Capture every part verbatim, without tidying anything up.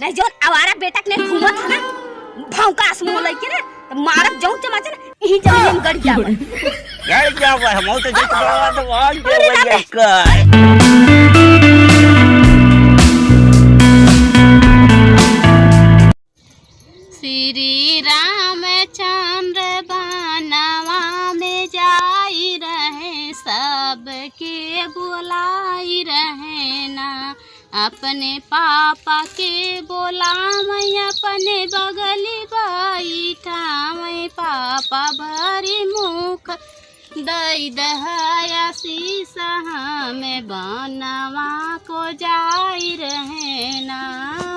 नहीं, जौन आवारा बेटा के नहीं घूमत है ना, भौंकास मुँह लइके ना, तो मारब जौन चमाचा ना, इही जमीन में गड़ जावा। गड़ जावा, हम तो जैसे बाबा तो वहाँ अरे गए दादा। का। श्री रामचंद्र बनवा में जाई रहे, सबके बुलाई रहे ना। अपने पापा के बोलावै, अपने बगली बैठावै, पापा भरी मुख दई दह आशीष, हम बनवा को जाई रहे ना,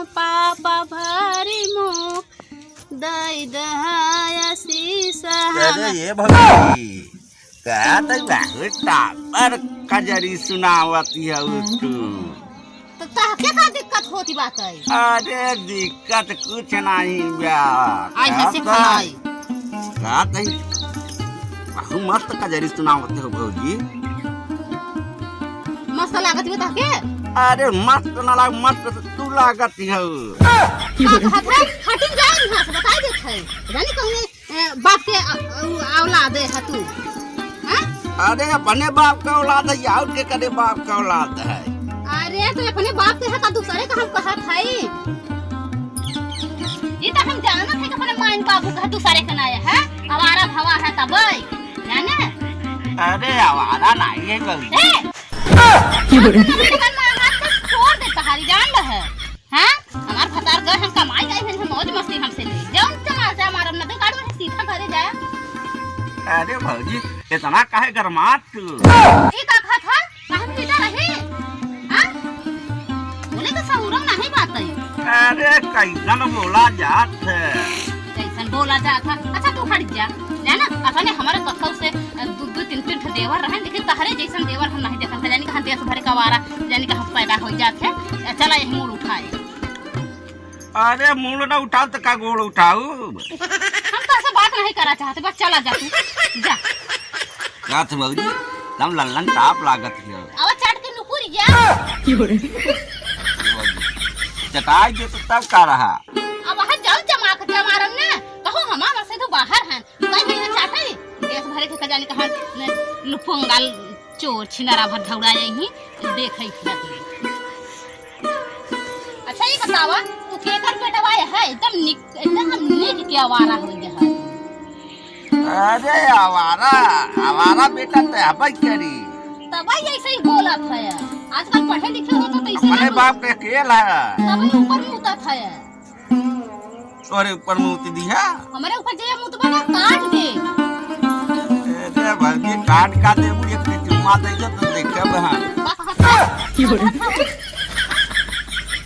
पापा भरी मुख दई दह आशीष, हम अरे ये भौजी, का तो बहुत टापर कजरी सुनावत हऊ तू। तो तहके का दिक्कत होती बात है? अरे दिक्कत कुछ नहीं बा। आज का हंसी तो, खाई। का तो बहुत मस्त कजरी सुनावत हो भौजी। मस्त लागत बा तहके? अरे मस्त ना लाग, मस्त तो तू लागत हो। का कहत है? हटिन जाए यहाँ से, बताई देत है। जानी कहूँ ए, बाप के अ-, अ-, औलाद है तू, हैं? अरे, अपने बाप का औलाद है, और के करे बाप का औलाद है? अरे, तो अपने बाप के है, तो दूसरे का हम कहत है। ये तो हम जानत है कि अपने माइन बाबू का दूसरे का नाय है, आवारा भवा है तब, जाने? अरे, आवारा नहीं है कभी। ए! छोड़ दे तहारी, जान ल है। हाँ? हमार भतार गए, हम कमाई गई, हम मौज मस्ती हमसे ले। जौन चमाचा मारब ना, बेकार में सीधा घरे जाया। अरे भौजी, इतना काहे गरमात तू? ई का कहत ह? काहे पीटा रही? हाँ? बोले तो सहूरम नहीं बात है। अरे, कैसन बोला जात है? कैसन बोला जात है? अच्छा, तू हट जा। जाना, अपने हमारे कत्थौ से, अ, दू, दू, तीन, तीन ठो देवर रहे, लेकिन तहरे जैसन देवर हम नहीं देखन। जानी कहाँ देश भर का आवारा, जानी कहाँ पैदा हो जात है। चला, यही मूड़ उठाए। अरे, मूड़ ना उठाओ, तो का गोड़ उठाओ? हम तो ऐसे बात नहीं करा चाहते, बस चला जा तू, जा। का थे भौजी, तम लल्लन टाप लागत है। अब चट के नुकुर जा। चटाई दे तो तब का रहा? अब वहाँ जाओ जमा, जमारम ना, कहो हमारा से तो बाहर हैं। कहीं भी चाटे, देश भरे के खजाने कहाँ न लुफंगाल चोर छिनारा भर धौड़ा जाई ही, देखई फिरत ही। अच्छा, ये बतावा, तू केकर बेटवा है? एकदम निक, एकदम हम निक के आवारा हो गया है। अरे आवारा, आवारा बेटा तो हबई करी। तबई ऐसे ही बोलत है। आजकल पढ़े लिखे हो तो ऐसे अपने ना बाप के खेल है। तबई ऊपर मुतत है। तोरे ऊपर मूत दिया? हमरे ऊपर जे मूत बना काट दे। अरे भौजी, काट का देबू, एक ठे चुम्मा दे दे तो देखब हम। बस, बस, बस।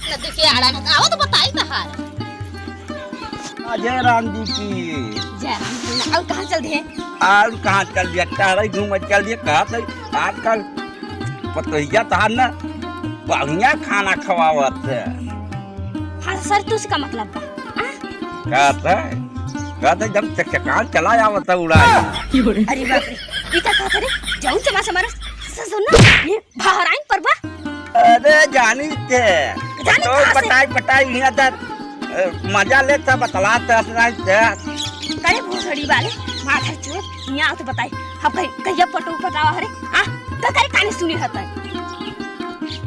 न देखे आड़ा न, आओ तो बताई तहार। जय राम जी की। जय राम जी। और कहाँ चल दिए? और कहाँ चल दिया? टहरे घूमे चल दिए, कहा थे आजकल पतोहिया तहार न बढ़िया खाना खवावत है। हाँ सर, तू उसका मतलब बा, हाँ? कहत है, कहत है, एकदम चकचकान चला आवत है उड़ाई। अरे बाप रे, ई का कहत रे? जाऊं चमा से मारो, ससुर ना, ये बहराइन पर बा। अरे जानी थे, जानी तो कहाँ से? पटाई पटाई हिया दर, अ, मजा लेता बतलाता असनाई थे। करे भोसड़ी वाले, माथा चोर, हिया आओ तो बताई, हम कहीं, कहिया पटो पटावा हरे, हाँ? तो करे काने सुनी रहता है।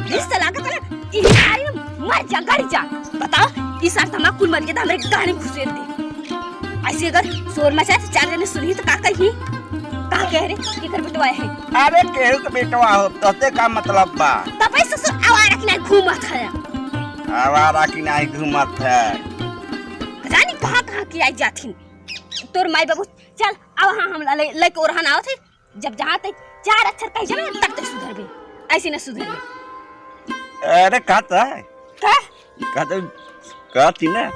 रिश्ता लागत है ना, इही सारी में मर जा, गड़ जा। बताओ, ई सार तमाकू मर गया तो हमरे गाने घुसेड़ दे। ऐसे अगर शोर मचाए तो चार जने सुनी तो का कही? का कह रे? केकर बेटवा है? अरे केहू के बेटवा हो, तोते का मतलब बा? तबे ससुर आवारा की नाई घूमत है। आवारा की नाई घूमत है। पता नहीं कहाँ कहाँ की आई जाथिन। तोर माई बाबू, चल, अब हाँ हम ले, लेके ओरहन आवत है। जब जहाँ तक चार अक्षर कह जाबे, तब तक सुधरबे। ऐसे न सुधरबे। अरे का तो है? का? का तो, का थी ना?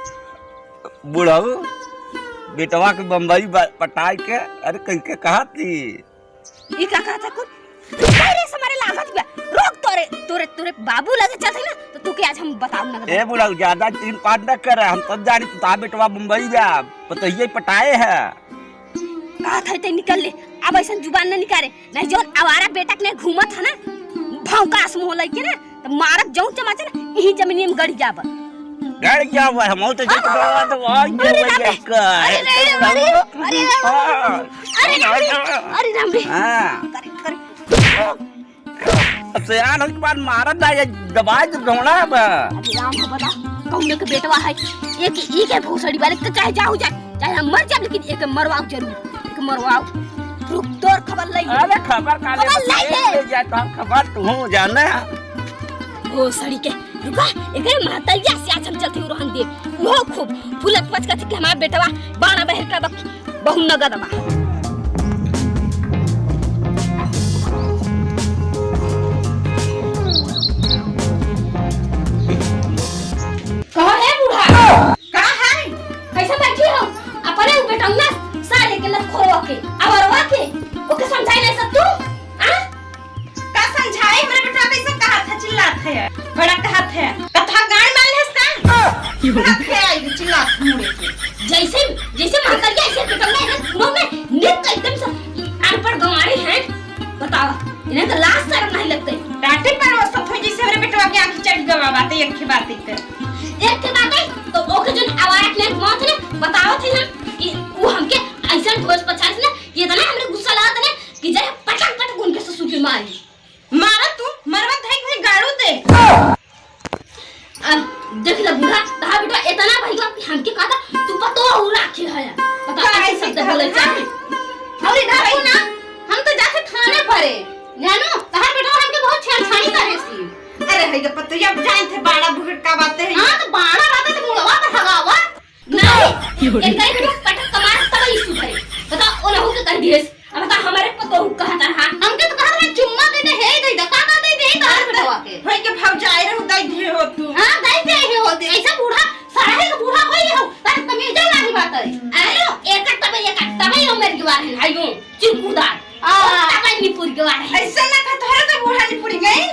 बुढ़ऊ, बेटवा के बम्बई ब-, पटाई के, अरे कह के कहा थी? ई का कहत है कुल? तू काहे रे समारे लागत बा? रोक तोरे, तोरे, तोरे बाबू लगे चलते ना, तो तू के आज हम बताऊ ना। ए बुढ़ऊ, ज्यादा तीन पाँच न करे, हम सब जानी तू ता बेटवा बम्बई बा, पतोहिया पटाए है। कहत है ते निकल ले, अब ऐसन जुबान न निकारे, नहीं जौन आवारा बेटा के नहीं घूमत है ना, भौंकास मुँह लइके ना, तो मारब जौन चमाचा ना, यही जमीनिया में गड़ जाब। डर क्या हुआ? हम तो जब डरा तो वहाँ अरे गिर राम रे, गया। अरे रे, अरे, अरे राम रे, हाँ। अरे राम रे। हाँ। अरे, अरे। अब सयान होइके बाद मारत ना, ये दबाइ दे ढोंड़ा अब। अरे राम हो बता, कौन के बेटवा है? एक ई के भोसड़ी वाले तो चाहे जाऊ जाए, चाहे हम मर जाए, लेकिन एक मरवाओ जरूर, एक मरवाओ। रुक, तोर खबर लई। अरे खबर का ले खबर बता, लई ले। ले जाए तो हम खबर तू हूँ जाने। भोसड़ी के, रुका, एकरे महतरिया से आज हम चलते रहन दे। वो खूब फुलत पचकत के हमार बेटवा बाड़ा बहर का बक-, बहुत नगद बा। कहो, ए बूढ़ा। का है? कैसे बैठी हो? अपने उ बेटौना सारे के लतखोरवा के, अवरवा के, ओके समझाई नहीं सकतू? आ? का समझाई? हमरे बेटवा कैसे कहत है, चिल्लात है, बड़ा कहत है। कथा गाड़ मार लेस का? कहत है, आई चिल्लात मुड़े के। जैसे, जैसे महतरिया, ऐसे बेटौना है, मुंह में नित एकदम से अनपढ़ गंवारे हैं। बताओ, इन्हें तो लाज शर्म नहीं लगते। डांटे पर वो सब हो जैसे हमरे बेटवा के आँखी चढ़ गवा बात है, एक बात है। एक के बात है, तो ओके जन आवारा के नाम घुमावत है ना, बतावत है ना कि वो हमके ऐसा ठोस पछाड़ से ना, ये तो ना हमरे गुस्सा लागत है ना कि जय पटक पटक उनके ससुर के मारी। मारा तू, मरवा धाई भाई गाड़ू ते। अब देख ले बूढ़ा, तहार बेटा इतना भइया कि हमके कहता, तू पतोहू राखे है। पता का ऐसे ऐसे शब्द बोले कहता? चाहे। और इधर आओ ना, हम तो जाके थाने परे। जानो, तहार बेटा हमके बहुत छेड़छाड़ी करे सी। अरे है तो पतोहिया, अब जानते बाड़ा बुढ़ का बातें है। हाँ, तो बाड़ा बातें तो मुड़वा पर हगावा। नहीं, एक गाय के पटक कमार तब ही सुधरे। बता, ओ नहु के कर दिए। अब बता, हमारे पतोहू कहत रहा। हमके तो कहत रहा, चुम्मा दे दे, हे दे दे, का का दे दे, हे तोहरे बेटवा के। होई के भौजाई रहू, दे दे हो तू। हाँ, दे दे, हे हो दे। ऐसा बूढ़ा, साढ़े के बूढ़ा होई हो, तार तमीजो नाही बात है। आयो, एक तबे, एक तबे यो मेरे के बारे है, आयो, चिरकुदार। आ। ओ तबे निपुर के बारे है। ऐसा ना कह, तोहरे तो बूढ़ा निपुर गई।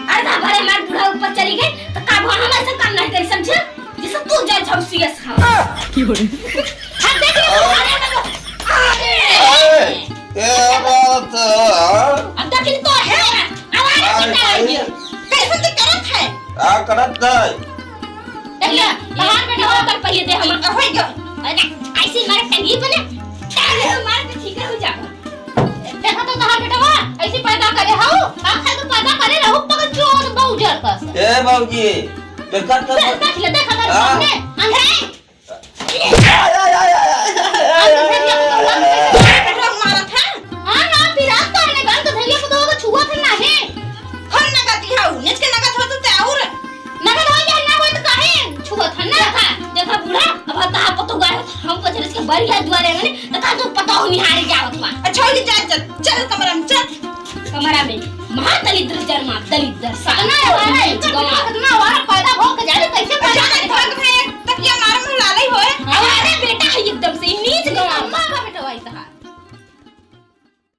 अरे, तो हमारे हमारे बूढ़ा ऊपर चली गई, तो का हम ऐसा काम नहीं करी, समझे? जैसे तू जल छौसी है, हाँ। की हो रे? हाँ, देख ले, अरे, अरे, अरे, अरे। अरे, क्या बात है, हाँ? अब देख ले, तो है, आवाज अरे, कितना आ गया? भाई। कैसे तो करत है? का करत है? देख ले, बाहर बैठा हुआ कर पहिले दे हम। होई गयो। अरे, ऐसे मारे टंगी बने, टंगी मारे तो ठीक हो जाओ। देखा तो तहार बेटवा, ऐसे पैदा करे हऊ, का खाए तो पैदा करे रहू, पकड़ चोर बहू जर कस। ए बाबूजी, देखा तो दे-, देख ले, देखा तो हाँ? सामने, अंधे। आय, आय, आय, आय, आय, आय, आय, अंधे आय, धरिया आय, को आय, आय, आय। बेटवा मारत है। हाँ ना, पिरात तो है, गाल तो धरिया को तो छुआ थे ना है। हम नगद ही हऊ, निज के नगद हो तो ते और। नगद हो या ना हो तो काहे छुआ था ना? देखा, देखा बूढ़ा, अब तहार पतोह गाय, हम पछले से बड़ी है दुआरे में, तो का तू पतोह निहारे जावत बा। अच्छा, हो जा, जा, चल कमरा में, चल। कमरा में महादलिद्र जन्मा, दलिद्र सा। इतना आवारा, इतना, इतना आवारा पैदा हो के जाने कैसे पैदा अच्छा, करे?